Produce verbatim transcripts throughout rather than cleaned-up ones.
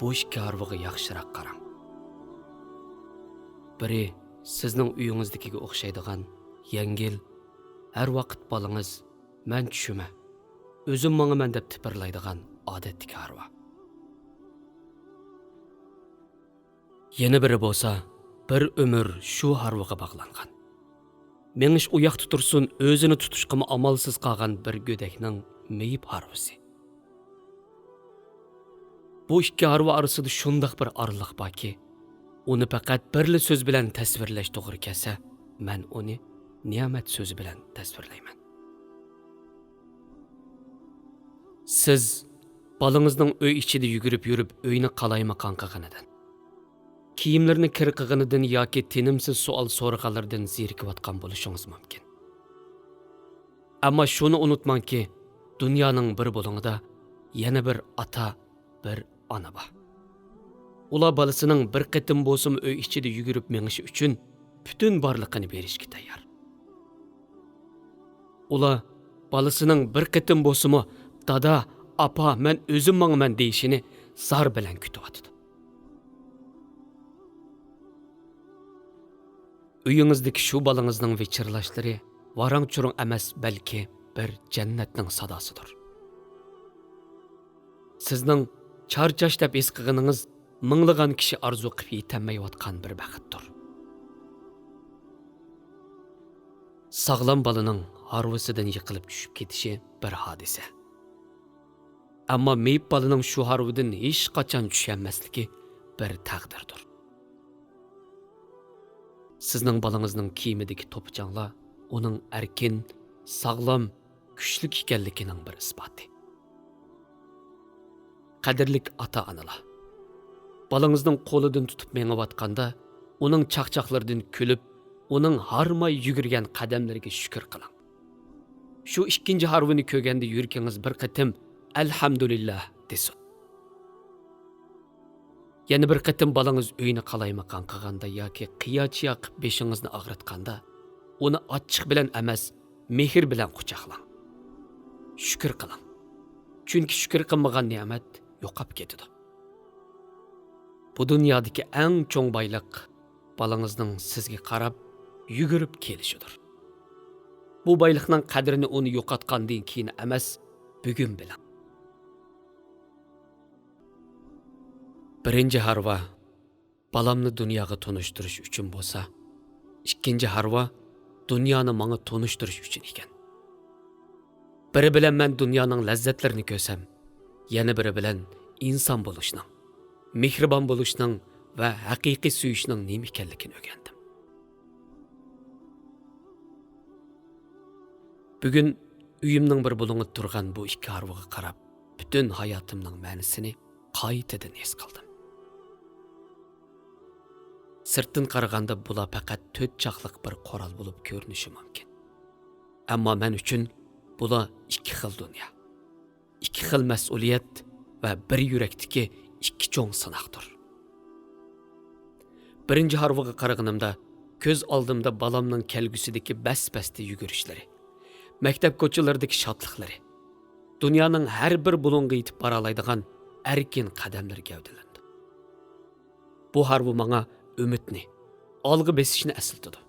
بۇ ئىككى ھارۋىغا ياخشىراق قاراڭ. بىرى سىزنىڭ ئۆيىڭىزدىكىگە ئوخشايدىغان، يەڭگىل، ھەر ۋاقىت بالىڭىز، مەن چۈشىمەن، ئۆزۈم ماڭىمەن دەپ تىپىرلايدىغان ئادەتتىكى ھارۋا. يەنە بىرى بولسا، بىر ئۆمۈر شۇ ھارۋىغا باغلانغان. مېڭىش ئۇ ياقتا تۇرسۇن، ئۆزىنى تۇتۇشقىمۇ ئامالسىز قالغان بىر گۆدەكنىڭ مېيىپ ھارۋىسى. بۇ ئىككى ھارۋا ئارىسىدا شۇنداق بىر ئارىلىق باركى، ئۇنى پەقەت بىرلا سۆز بىلەن تەسۋىرلەش توغرا كەلسە، مەن ئۇنى نىيامەت سۆزى بىلەن تەسۋىرلەيمەن. سىز بالىڭىزنىڭ ئۆي ئىچىدە يۈگۈرۈپ يۈرۈپ ئۆينى قالايمىقان قىلغىنىدىن، كىيىملىرىنى كىر قىلغىنىدىن ياكى تىنىمسىز سوئال سورىغانلىرىدىن زېرىكىۋاتقان بولۇشىڭىز مۇمكىن. ئەمما شۇنى ئۇنتۇماڭكى، دۇنيانىڭ بىر بۇلۇڭىدا يەنە بىر ئاتا، بىر ئانا بار. ئۇلار بالىسىنىڭ بىر قېتىم بولسىمۇ ئۆي ئىچىدە يۈگۈرۈپ مېڭىشى ئۈچۈن پۈتۈن بارلىقىنى بېرىشكە تەييار. ئۇلار بالىسىنىڭ بىر قېتىم بولسىمۇ «دادا، ئاپا، مەن ئۆزۈم ماڭىمەن» دېيىشىنى زار بىلەن كۈتۈۋاتىدۇ. ئۆيىڭىزدىكى شۇ بالىڭىزنىڭ ۋىچىرلاشلىرى ۋاراڭ-چۇرۇڭ ئەمەس، بەلكى بىر جەننەتنىڭ ساداسىدۇر. سىزنىڭ چارچاش دەپ ھېس قىلغىنىڭىز مىڭلىغان كىشى ئارزۇ قىلىپ يېتەلمەيۋاتقان بىر بەختتۇر. ساغلام بالىنىڭ ھارۋىسىدىن يىقىلىپ چۈشۈپ كېتىشى بىر ھادىسە. ئەمما مېيىپ بالىنىڭ شۇ ھارۋىدىن ھېچقاچان چۈشەلمەسلىكى بىر تەقدىردۇر. سىزنىڭ بالىڭىزنىڭ كىيىمىدىكى توپا-چاڭلار ئۇنىڭ ئەركىن، ساغلام، كۈچلۈك ئىكەنلىكىنىڭ بىر ئىسپاتى. قەدىرلىك ئاتا-ئانىلار، بالىڭىزنىڭ قولىدىن تۇتۇپ مېڭىۋاتقاندا، ئۇنىڭ چاقچاقلىرىدىن كۈلۈپ، ئۇنىڭ ھارماي يۈگۈرگەن قەدەملىرىگە شۈكۈر قىلىڭ. شۇ ئىككىنچى ھارۋىنى كۆرگەندە يۈرىكىڭىز بىر قېتىم «ئەلھەمدۇلىللا» دېسۇن. يەنە بىر قېتىم بالىڭىز ئۆينى قالايمىقان قىلغاندا ياكى قىيا-چىيا قىپ بېشىڭىزنى ئاغرىتقاندا، ئۇنى ئاچچىق بىلەن ئەمەس، مېھىر بىلەن قۇچاقلاڭ. شۈكۈر قىلىڭ. چۈنكى شۈكۈر قىلمىغان نېمەت يوقاپ كېتىدۇ. بۇ دۇنيادىكى ئەڭ چوڭ بايلىق بالىڭىزنىڭ سىزگە قاراپ يۈگۈرۈپ كېلىشىدۇر. بۇ بايلىقنىڭ قەدرىنى ئۇنى يوقاتقاندىن كېيىن ئەمەس، بۈگۈن بىلىڭ. بىرىنچى ھارۋا بالامنى دۇنياغا تونۇشتۇرۇش ئۈچۈن بولسا، ئىككىنچى ھارۋا دۇنيانى ماڭا تونۇشتۇرۇش ئۈچۈن ئىكەن. بىرى بىلەن مەن دۇنيانىڭ لەززەتلىرىنى كۆرسەم، يەنە بىرى بىلەن ئىنسان بولۇشنىڭ، مېھرىبان بولۇشنىڭ ۋە ھەقىقىي سۆيۈشنىڭ نېمە ئىكەنلىكىنى ئۆگەندىم. بۈگۈن ئۆيۈمنىڭ بىر بۇلۇڭىدا تۇرغان بۇ ئىككى ھارۋىغا قاراپ، پۈتۈن ھاياتىمنىڭ مەنىسىنى قايتىدىن ھېس قىلدىم. سىرتتىن قارىغاندا بۇلار پەقەت تۆت چاقلىق بىر قورال بولۇپ كۆرۈنۈشى مۇمكىن. ئەمما مەن ئۈچۈن بۇلار ئىككى خىل دۇنيا، ئىككى خىل مەسئۇلىيەت ۋە بىر يۈرەكتىكى ئىككى چوڭ سىناقتۇر. بىرىنچى ھارۋىغا قارىغىنىمدا، كۆز ئالدىمدا بالامنىڭ كەلگۈسىدىكى بەس-بەستە يۈگۈرۈشلىرى، مەكتەپ كوچىلىرىدىكى شادلىقلىرى، دۇنيانىڭ ھەر بىر بۇلۇڭىغا يېتىپ بارالايدىغان ئەركىن قەدەملىرى گەۋدىلىنىدۇ. بۇ ھارۋا ماڭا ئۈمىدنى، ئالغا بېسىشنى ئەسلىتىدۇ.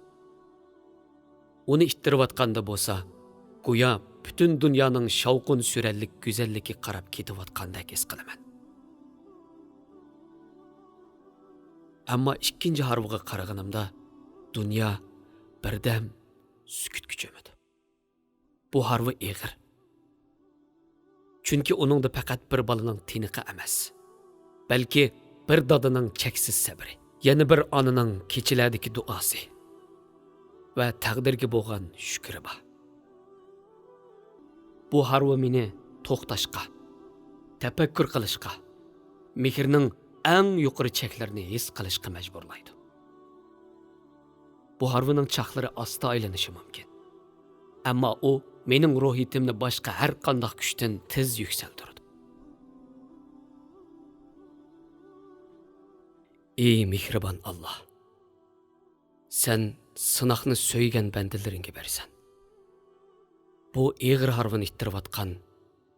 ئۇنى ئىتتىرىۋاتقاندا بولسا، گويا پۈتۈن دۇنيانىڭ شاۋقۇن-سۈرەنلىك گۈزەللىكىگە قاراپ كېتىۋاتقاندەك ھېس قىلىمەن. ئەمما ئىككىنچى ھارۋىغا قارىغىنىمدا، دۇنيا بىردەم سۈكۈتكە چۆمىدۇ. بۇ ھارۋا ئېغىر. چۈنكى ئۇنىڭدا پەقەت بىر بالىنىڭ تىنىقى ئەمەس، بەلكى بىر دادىنىڭ چەكسىز سەبرى، يەنە بىر ئانىنىڭ كېچىلەردىكى دۇئاسى ۋە تەقدىرگە بولغان شۈكرى بار. بۇ ھارۋا مېنى توختاشقا، تەپەككۇر قىلىشقا، مېھىرنىڭ ئەڭ يۇقىرى چەكلىرىنى ھېس قىلىشقا مەجبۇرلايدۇ. بۇ ھارۋىنىڭ چاقلىرى ئاستا ئايلىنىشى مۇمكىن. ئەمما ئۇ مېنىڭ روھىيىتىمنى باشقا ھەر قانداق كۈچتىن تېز يۈكسەلدۈرىدۇ. ئى مېھرىبان ئاللا! سەن سىناقنى سۆيگەن بەندىلىرىڭگە بېرىسەن. بۇ ئېغىر ھارۋىنى ئىتتىرىۋاتقان،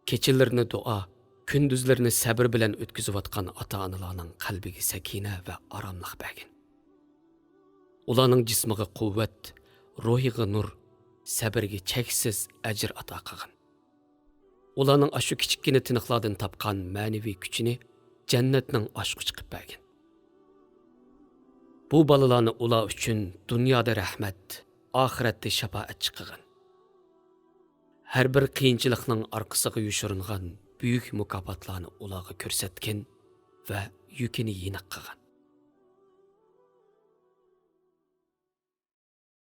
كېچىلىرىنى دۇئا، كۈندۈزلىرىنى سەبرى بىلەن ئۆتكۈزۈۋاتقان ئاتا-ئانىلارنىڭ قەلبىگە سەكىنە ۋە ئاراملىق بەرگىن. ئۇلارنىڭ جىسمىغا قۇۋۋەت، روھىغا نۇر، سەبرىگە چەكسىز ئەجىر ئاتا قىلغىن. ئۇلارنىڭ ئاشۇ كىچىككىنە تىنىقلاردىن تاپقان مەنىۋى كۈچىنى جەننەتنىڭ ئاچقۇچى قىلىپ بەرگىن. بۇ بالىلارنى ئۇلار ئۈچۈن دۇنيادا رەھمەت، ئاخىرەتتە شاپائەتچى قىلغىن. ھەر بىر قىيىنچىلىقنىڭ ئارقىسىغا يوشۇرۇنغان بۈيۈك مۇكاپاتلارنى ئۇلارغا كۆرسەتكىن ۋە يۈكىنى يېنىق قىلغىن.